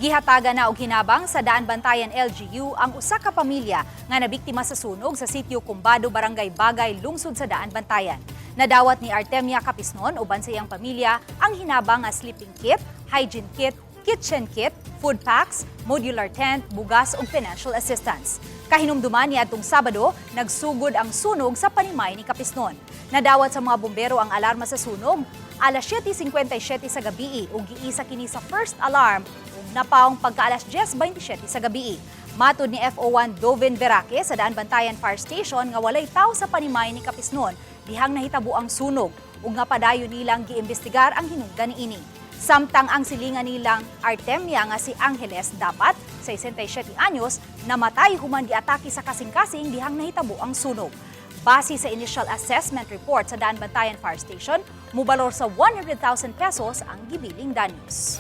Gihatagan na og hinabang sa Daan Bantayan LGU ang usa ka pamilya nga nabiktima sa sunog sa sitio Kumbado, Barangay Bagay, lungsod sa Daan Bantayan. Nadawat ni Artemia Capisnon uban sa iyang pamilya ang hinabang nga sleeping kit, hygiene kit, kitchen kit, food packs, modular tent, bugas ug financial assistance. Kahinumduman niadtong Sabado, nagsugod ang sunog sa panimay ni Capisnon. Nadawat sa mga bumbero ang alarma sa sunog alas 7:57 sa gabi ug giisa kini sa first alarm ug napaong pagka alas 10:27 sa gabi. Matod ni FO1 Dovin Veraque sa Daan Bantayan Fire Station nga walay tawo sa panimay ni Capisnon dihang nahitabo ang sunog ug nga padayon nilang giimbestigar ang hinungdan niini. Samtang ang silingan nilang Artemia nga si Angeles Dapat, 67 anyos, namatay human giatake sa kasing-kasing dihang nahitabo ang sunog. Base sa initial assessment report sa Daan Bantayan Fire Station, mubalor sa ₱100,000 ang gibiling danyos.